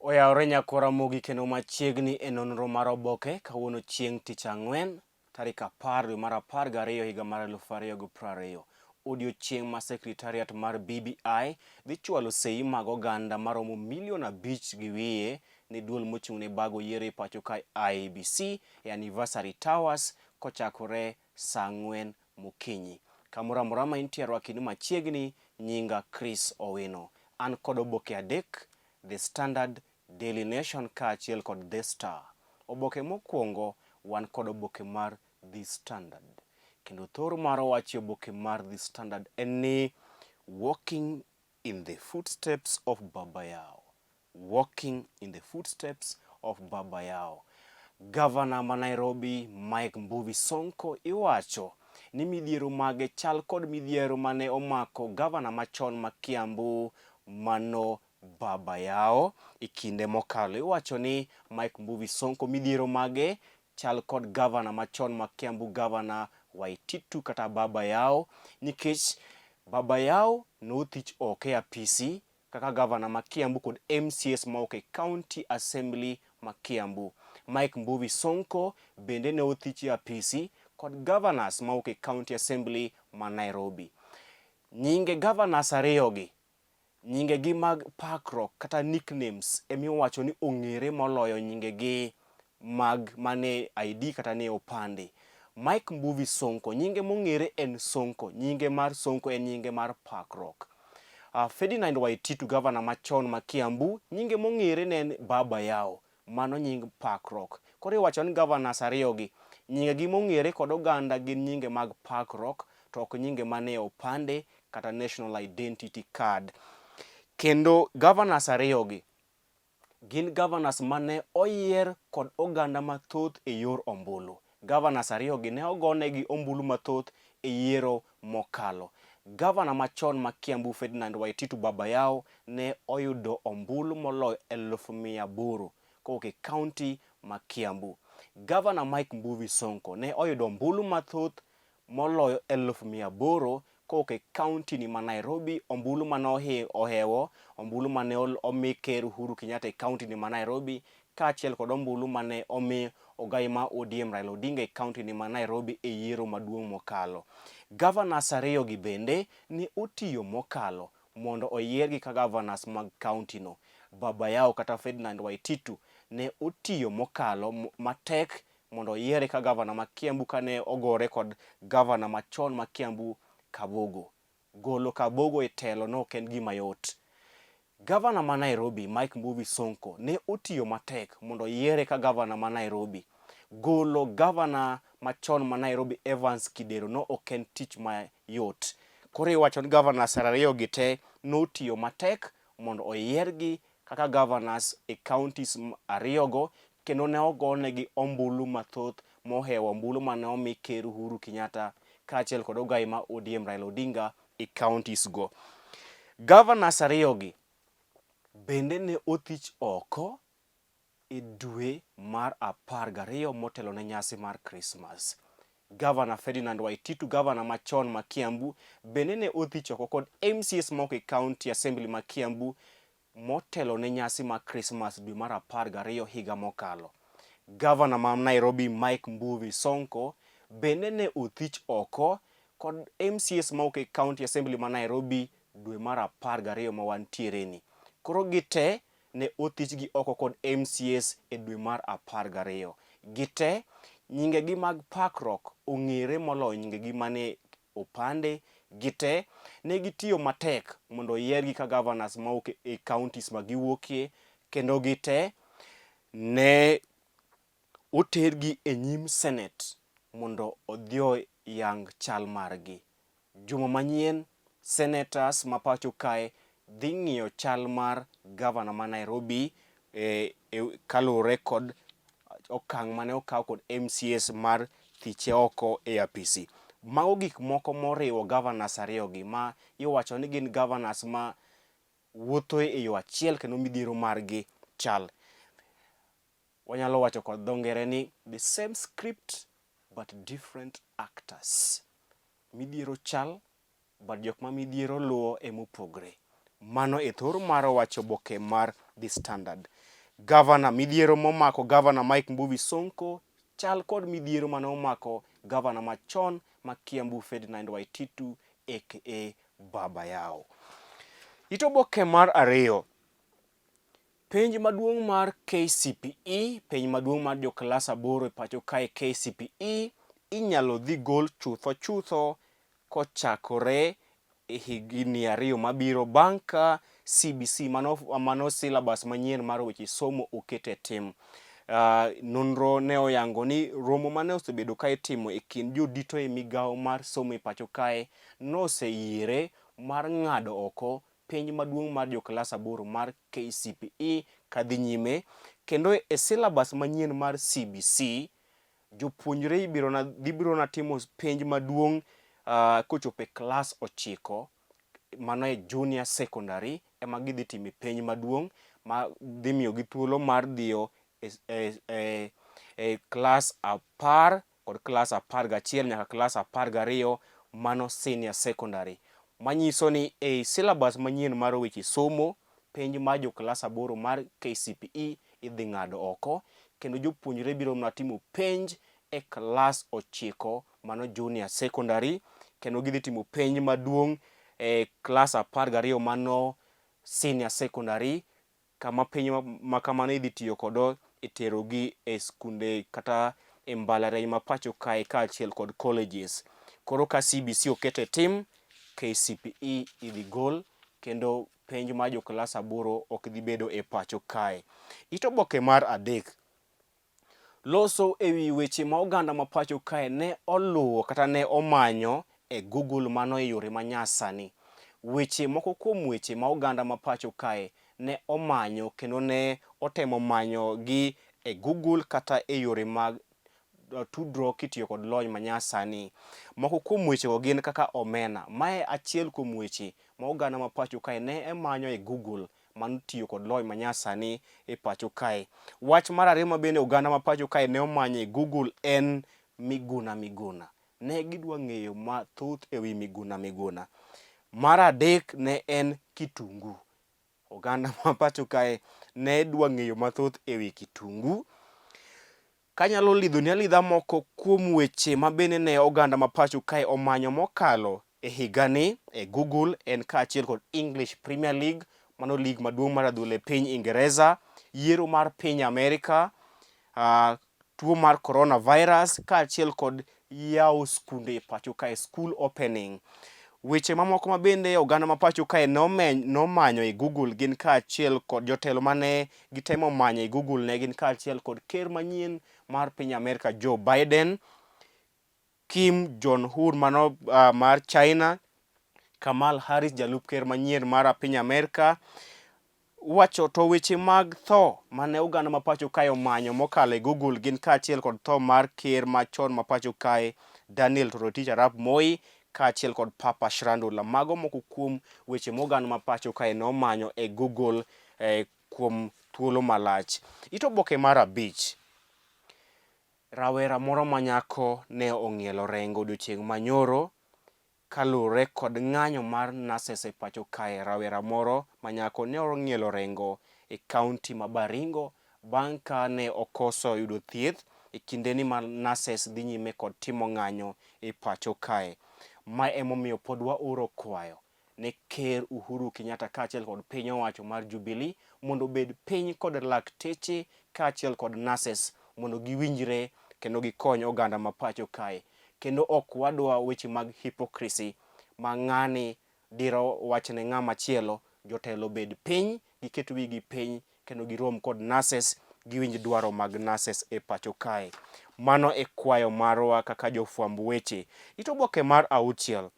Oyawore nyakwa Ramogi kendo machiegni e nonro mar oboke kawuono chieng' tich ang'wen tarik 10 dwe mar 12 higa mar 2020. Odiochieng' ma Sekretariat mar BBI dhi chwalo seyi mag oganda maromo milion 5.5 ne duol mochung' ne bago yiero e pacho ka IEBC e Anniversary Towers kochakore saa 4 mokinyi. Kamoro amora ma intie rwakini machiegni, nyinga Chris Owino. An kod oboke adek, The Standard, Daily Nation kaachiel kod The Star. Oboke mokwongo wan kod oboke mar The Standard. Kendo thor mar wach e oboke mar The Standard en ni walking in the footsteps of Baba Yao. Walking in the footsteps of Baba Yao. Gavana ma Nairobi Mike Mbuvi Sonko iwacho ni midhiero mage chal kod midhiero mane omako gavana machon ma Kiambu mano Baba Yao e kinde mokalo. Iwacho ni Mike Mbuvi Sonko midhiero mage chal kod gavana machon ma Kiambu Gavana Waititu kata Baba Yao nikech Baba Yao nothich oko e apisi kaka gavana ma Kiambu kod MCAs mawuok e County Assembly ma Kiambu. Mike Mbuvi Sonko bende ne othich e apisi kod governors mawuok e County Assembly ma Nairobi. Nyinge governors ariyogi, nyingegi mag pakruok kata nicknames emiwacho ni ong'ere moloyo nyingegi mag mane ID kata nie opande. Mike Mbuvi Sonko, nyinge mong'ere en Sonko, nyinge mar Sonko en nyinge mar pakruok. Ferdinand Waititu, gavana machon ma Kiambu, nyinge mong'ere ne en Baba Yao, mano nying pakruok. Koro iwacho ni governors ariyogi, nyingegi mong'ere kod oganda gin nyinge mag pakruok to ok nyinge manie opande kata national identity card. Kendo governors ariyogi gin governors mane oyier kod oganda mathoth e yor ombulu. Governors ariyogi ne ogonegi ombulu mathoth e yiero mokalo. Gavana machon ma Kiambu Ferdinand Waititu Baba Yao ne oyudo ombulu moloyo 800,000 kowuok e kaunti ma Kiambu. Gavana Mike Mbuvi Sonko ne oyudo ombulu mathoth moloyo 800,000 kowuok e kaunti ni ma Nairobi, ombulu mane ohewo, ombulu mane omi Ker Uhuru Kenyatta e kaunti ni ma Nairobi, kaachiel kod ombulu mane omi ogai ma ODM Raila Odinga e kaunti ni ma Nairobi e yiero maduong' mokalo. Governors ariyo gi bende ne otiyo mokalo mondo oyiergi ka governors mag kaunti no. Baba Yao kata Ferdinand Waititu ne otiyo mokalo matek mondo oyiere ka gavana ma Kiambu kane ogore kod gavana machon ma Kiambu Kabogo. Golo Kabogo e telo ne ok en gima yot. Gavana ma Nairobi Mike Mbuvi Sonko ne otiyo matek mondo oyiere ka gavana ma Nairobi. Golo gavana machon ma Nairobi Evans Kidero no ok en tich mayot. Koro iwacho ni governors ariyo gi te notiyo matek mondo oyiergi kaka governors e counties ariyogo kendo ne ogonegi ombulu mathoth mohewo ombulu mane omi Ker Uhuru Kenyatta kaachiel kod ogai ma ODM Raila Odinga e counties go. Governors ariyogi bende ne othich oko e dwe mar 12 motelo ne nyasi mar Christmas. Gavana Ferdinand Waititu, gavana machon ma Kiambu, bende ne othich oko kod MCAs moko e County Assembly ma Kiambu motelo ne nyasi mar Christmas dwe mar 12 higa mokalo. Gavana ma Nairobi Mike Mbuvi Sonko bende ne othich oko kod MCAs mawuok e County Assembly ma Nairobi dwe mar 12 ma wantiere ni. Koro gite ne othichgi oko kod MCAs e dwe mar 12. Gite nyingegi mag pakruok ong'ere moloyo nyingegi mane opande. Gite ne gitiyo matek mondo oyiergi ka governors mawuok e counties ma giwuokie kendo gite ne otergi e nyim Senate mondo odhi oyang chal margi. Juma manyien, senators ma pacho kae dhi ng'iyo chal mar gavana ma Nairobi e, e, kaluwore kod okang' mane okaw kod MCAs mar thiche oko e apisi. Mago gik moko moriwo governors ariyogi ma iwacho ni gin governors ma wuotho e yo achiel kendo midhiero margi chal. Wanyalo wacho kod dho ngere ni the same script but different actors. Midhiero chal but jok ma midhiero luwo emopogre. Mano e thor mar wach oboke mar The Standard. Gavana midhiero momako Gavana Mike Mbuvi Sonko chal kod midhiero mane omako gavana machon ma Kiambu Ferdinand Waititu aka Baba Yao. It oboke mar ariyo. Penj maduong' mar KCPE, penj maduong' mar jo klas aboro e pacho kae KCPE inyalo dhi gol chutho chutho kochakore e higni ariyo mabiro bang' ka CBC mano, mano syllabus manyien mar weche somo oket e tim. Nonro ne oyango ni romo mane osebedo ka itimo e kind jodito e migawo mar somo e pacho kae noseyiere mar ng'ado oko penj maduong' mar jo klas aboro mar KCPE kadhi nyime kendo e syllabus manyien mar CBC Jopuonjre ibiro na gibiro na timo penj maduong' kochopo e klas ochiko mano e junior secondary ema gidhi time penj maduong' ma dhi miyogi thuolo mar dhiyo e, e, e, e klas apar kod klas 11 nyaka klas 12 mano senior secondary. Manyiso ni ei syllabus manyien mar weche somo penj mar jo klas aboro mar KCPE idhi ng'ado oko kendo jopuonjre biro mana timo penj e klas ochiko mano junior secondary kendo gidhi timo penj maduong' e klas 12 mano senior secondary kama penj ma kamano idhi tiyo kodo e terogi e skunde kata e mbalariany ma pacho kae kaachiel kod colleges. Koro ka CBC oket e tim, KCPE idhi gol kendo penj mar jo klas aboro ok dhi bedo e pacho kae. It oboke mar adek loso e wi weche ma oganda ma pacho kae ne oluwo kata ne omanyo e Google mano e yore ma nyasani. Weche moko kuom weche ma oganda ma pacho kae ne omanyo kendo ne otemo manyo gi e Google kata e yore mag tudruok kitiyo kod lony manyasani. Moko kuom wechego gin kaka omena. Mae achiel kuom weche ma oganda ma pacho kae ne manyo e Google mano tiyo kod lony manyasani e pacho kae. Wach mar ariyo ma bende oganda ma pacho kae ne omanyo e Google en Miguna Miguna. Ne gidwa ng'eyo mathoth e wi Miguna Miguna. Mar adek ne en kitungu. Oganda ma pacho kae ne dwa ng'eyo mathoth e wi kitungu. Kanyalo lidhoni alidha moko kuom weche ma bende ne oganda ma pacho kae omanyo mokalo e higani e Google en kaachiel kod English Premier League, mano lig maduong' mar adhula e piny Ingereza, yiero mar piny Amerika, tuo mar coronavirus kaachiel kod yawo skunde e pacho kae, school opening. Weche mamoko ma bende oganda ma pacho kae nomanyo e Google gin kaachiel kod jotelo mane gitemo manyo e Google ne gin kaachiel kod ker manyien mar piny Amerka Joe Biden, Kim Jong-un mano mar China, Kamal Harris jalup ker manyien mar piny Amerka, Wacho to weche mag tho mane oganda ma pacho kae omanyo mokalo e Google gin kaachiel kod tho mar ker machon ma pacho kae Daniel Toroitich arap Moi kaachiel kod Papa Shirandula. Mago moko kuom weche ma oganda ma pacho kae nomanyo e Google kuom thuolo malach. It oboke mar abich. Rawera moro ma nyako ne ong'ielo rengo odiochieng' ma nyoro Kaluwore kod ng'anyo mar nurses e pacho kae, rawera moro ma nyako ne ong'ielo rengo e kaunti ma Baringo bang' ka ne okoso yudo thieth e kindeni ma nurses dhi nyime kod timo ng'anyo e pacho kae. Mae emomiyo pod waoro kwayo ne Ker Uhuru Kenyatta kaachiel kod piny owacho mar Jubilee mondo obed piny kod lakteche kaachiel kod nurses mondo giwinjre kendo gikony oganda ma pacho kae. Kendo ok wadwa weche mag hypocrisy ma ng'ani diro wach ne ng'ama chielo, jotelo obed piny, giket wigi piny kendo girom kod nurses giwinj dwaro mag nurses e pacho kae. Mano e kwayo marwa kaka jofwamb weche. It oboke mar auchiel.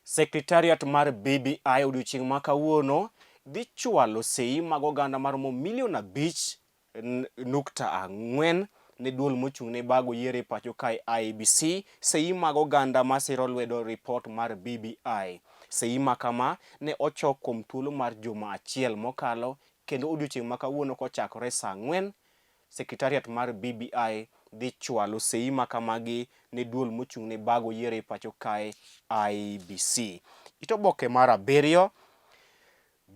Secretariat mar BBI odiochieng' ma kawuono dhi chwalo seyi mag oganda maromo milion 5.4 ne duol mochung' ne bago yiero e pacho kae IEBC. Seyi mag oganda masiro lwedo ripot mar BBI. Seyi ma kama ne ochok kuom thuolo mar juma achiel mokalo kendo odiochieng' ma kawuono kochakore saa 4 Sekretariat mar BBI dhi chwalo seyi ma kamagi ne duol mochung' ne bago yiero e pacho kae IEBC. It oboke mar abiriyo,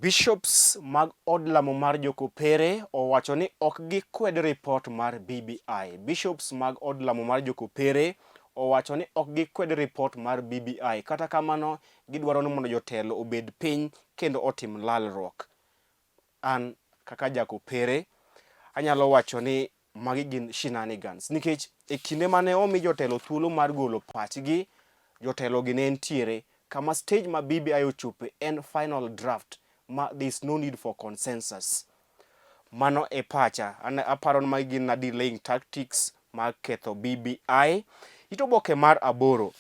Bishops mag od lamo mar Jokopere owacho ni ok gikwed ripot mar BBI. Bishops mag od lamo mar Jokopere owacho ni ok gikwed ripot mar BBI. Kata kamano, gidwaro ni mondo jotelo obed piny kendo otim lalruok. An kaka Jakopere anyalo wacho ni magi gin shenanigans nikech e kinde mane omi jotelo thuolo mar golo pachgi, jotelo gi ne ntiere kama stage ma BBI ochope en final draft ma there is no need for consensus. Mano e pacha. An aparo ni magi gin na delaying tactics mag ketho BBI. It oboke mar aboro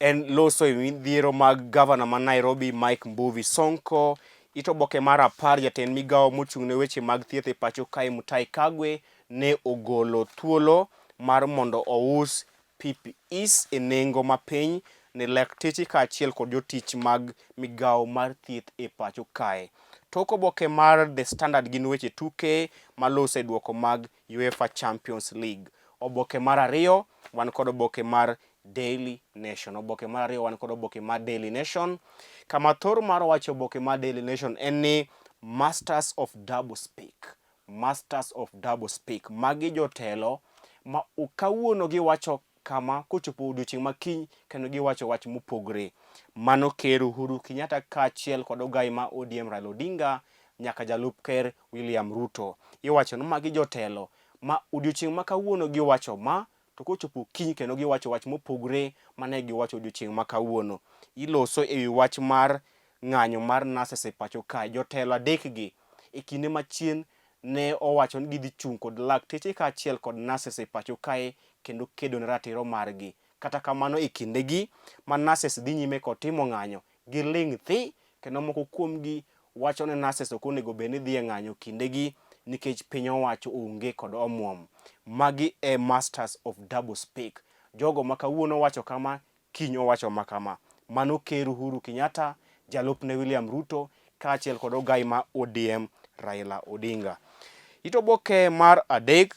en loso e midhiero mag gavana ma Nairobi Mike Mbuvi Sonko. It oboke mar apar jatend migawo mochung' ne weche mag thieth e pacho kae Mutahi Kagwe ne ogolo thuolo mar mondo ous PPEs e nengo mapiny ne lakteche kaachiel kod jotich mag migawo mar thieth e pacho kae. Tok oboke mar The Standard gin weche tuke maloso e duoko mag UEFA Champions League. Oboke mar ariyo wan kod oboke mar Daily Nation. Oboke mar ariyo wan kod oboke mar Daily Nation. Kama thor mar wacho oboke mar Daily Nation en ni Masters of Double Speak. Masters of Double Speak. Magi jotelo ma kawuono giwacho kama kochopo odiochieng' ma kiny kendo giwacho wach mopogre. Mano Ker Uhuru Kenyatta kaachiel kod ogai ma ODM Raila Odinga nyaka jalup ker William Ruto. Iwacho ni magi jotelo ma odiochieng' ma kawuono giwacho ma to kochopo okinyi kendo giwacho wach mopogre mane giwacho odiochieng' ma kawuono. Iloso e wi wach mar ng'anyo mar nurses e pacho kae. Jotelo adekgi e kinde machien ne owacho ni gidhi chung' kod lakteche kaachiel kod nurses e pacho kae kendo kedo ne ratiro margi. Kata kamano e kindegi ma nurses dhi nyime kod timo ng'anyo, giling' thi kendo moko kuomgi wacho ni nurses ok onego bed ni dhi e ng'anyo kindegi nikech piny owacho onge kod omuom. Magi e masters of double speak. Jogo ma kawuono wacho kama, kiny owacho ma kama. Mano Ker Uhuru Kenyatta, jalupne William Ruto kaachiel kod ogai ma ODM Raila Odinga. It oboke mar adek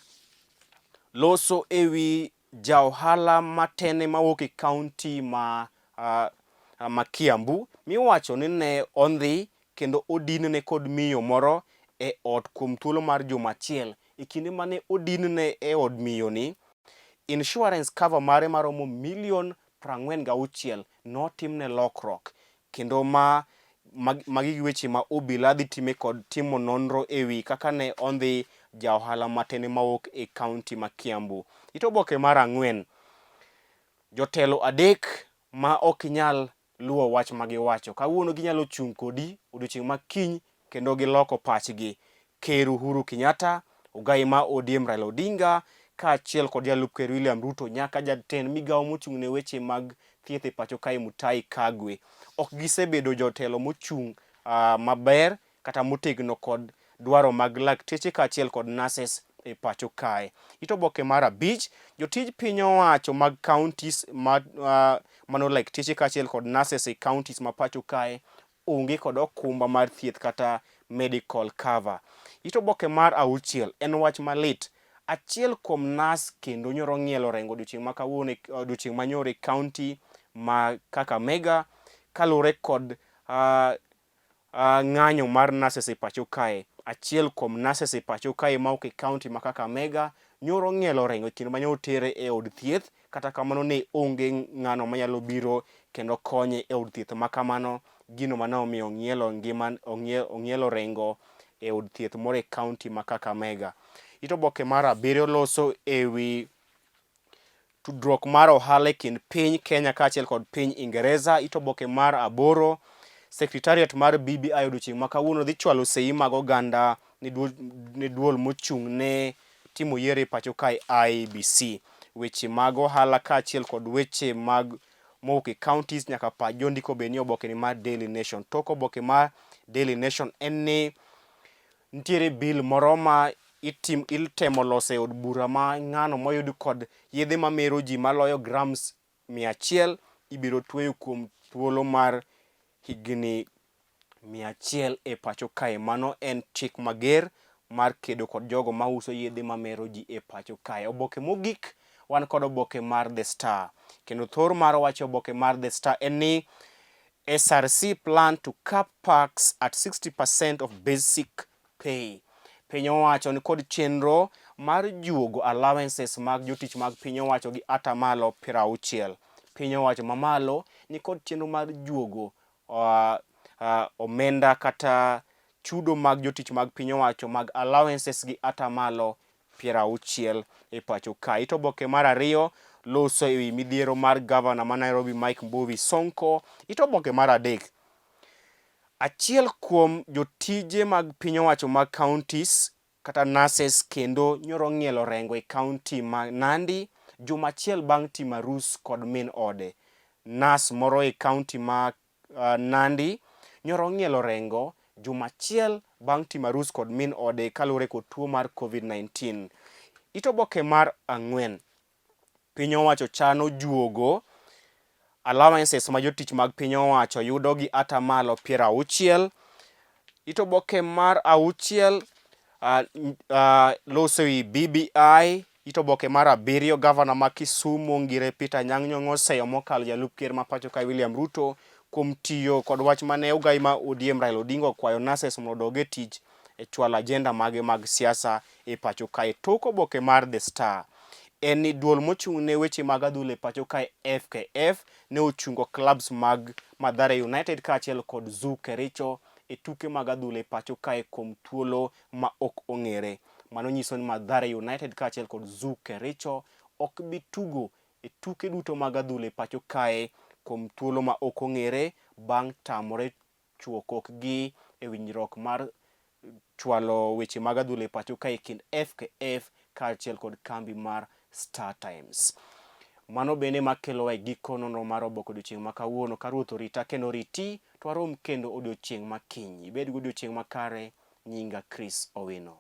loso ewi Ja ohala matene mawuok e kaunti ma, ma Kiambu miwacho ni ne ondhi kendo odinne kod miyo moro e ot kuom thuolo mar juma achiel. E kinde mane odinne e od miyoni, insurance cover mare maromo milion 46 notimne lokruok kendo ma magi gi weche ma obila dhi time kod timo nonro e wi kaka ne ondhi ja ohala matene mawuok e kaunti ma Kiambu. It oboke mar ang'wen, jotelo adek ma ok nyal luwo wach ma giwacho. Kawuono ginyalo chung' kodi odiochieng' ma kiny kendo giloko pachgi. Ker Uhuru Kenyatta, ogai ma ODM Raila Odinga kaachiel kod jalup ker William Ruto nyaka jatend migawo mochung' ne weche mag thieth e pacho kae Mutahi Kagwe ok gisebedo jotelo mochung' maber kata motegno kod dwaro mag lakteche kaachiel kod nurses e pacho kae. It oboke mar abich, jotij piny owacho mag counties ma, mano lakteche kaachiel kod nurses e counties ma pacho kae onge kod okumba mar thieth kata medical cover. It oboke mar auchiel en wach malit. Achiel kuom nas kendo nyoro ng'ielo rengo odiochieng' ma kawuono odiochieng' ma nyoro e county ma Kakamega kaluwore kod ng'anyo mar nurses e pacho kae. Achiel kuom nurses e pacho kae ma ok e county ma Kakamega nyoro ng'ielo rengo e kinde ma nyoro tere e od thieth Kata kamano ne onge ng'ano manyalo biro kendo konye e od thieth ma kamano, gino mane omiyo ong'ielo ngima ong'ielo rengo e od thieth moro e kaunti ma Kakamega. It oboke mar abiriyo loso e wi tudruok mar ohala e kind piny Kenya kaachiel kod piny Ingereza. It oboke mar aboro, Secretariat mar BBI odiochieng' ma kawuono dhi chwalo seyi mag oganda ne duol mochung' ne timo yiero e pacho kae IEBC. Weche mag ohala kaachiel kod weche mag mowuok e counties nyaka pach jondiko bed ni oboke ni mar Daily Nation. Tok oboke mar Daily Nation en ni nitiere bill moro ma itim, itemo loso e od bura ma ng'ano moyud kod yedhe mamero ji maloyo grams 100 ibiro tweyo kuom thuolo mar higni 100 e pacho kae. Mano en chik mager mar kedo kod jogo mauso yedhe mamero ji e pacho kae. Oboke mogik wan kod oboke mar The Star. Kendo thor mar wacho oboke mar The Star en ni SRC plan to cap parks at 60% of basic pay. Piny owacho ni kod chenro mar juogo allowances mag jotich mag piny owacho gi atamalo 60. Piny owacho mamalo ni kod chenro mar juogo omenda kata chudo mag jotich mag piny owacho mag allowances gi atamalo 60 e pacho ka. It oboke mar ariyo loso e wi midhiero mar gavana ma Nairobi Mike Mbuvi Sonko. It oboke mar adek achiel kuom jotije mag piny owacho mag counties kata nurses kendo nyoro ng'ielo rengo e county ma Nandi juma achiel bang' timo arus kod min ode. Nas moro e county ma Nandi nyoro ong'ielo rengo juma achiel bang' timo arus kod min ode kaluwore kod tuo mar Covid-19. It oboke mar ang'wen, piny owacho chano juogo allowances ma jotich mag piny owacho yudo gi atamalo 60. It oboke mar auchiel loso e wi BBI. It oboke mar abiriyo, gavana ma Kisumu Ngire Peter Anyang' Nyong'o oseyo mokalo jalup ker ma pacho kae William Ruto kuom tiyo kod wach mane ogai ma ODM Raila Odinga okwayo nurses mondo odog e tich e chwalo ajenda mage mag siasa e pacho kae. Tok oboke mar The Star en ni duol mochung' ne weche mag adhula e pacho kae FKF ne ochungo clubs mag Mathare United kaachiel kod Zoo Kericho e tuke mag adhula e pacho kae kuom thuolo ma ok ong'ere. Mano nyiso ni Mathare United kaachiel kod Zoo Kericho ok bi tugo e tuke duto mag adhula e pacho kae kuom thuolo ma ok ong'ere bang' tamore chuo kokgi e winjruok mar chwalo weche mag adhula e pacho kae e kind FKF kaachiel kod kambi mar Star Times. Mano bende makelowa e giko nonro mar oboke odiochieng' ma kawuono. Ka Ruoth orita kendo oriti, to warom kendo odiochieng' ma kiny. Ibed gi odiochieng' makare. Nyinga Chris Owino.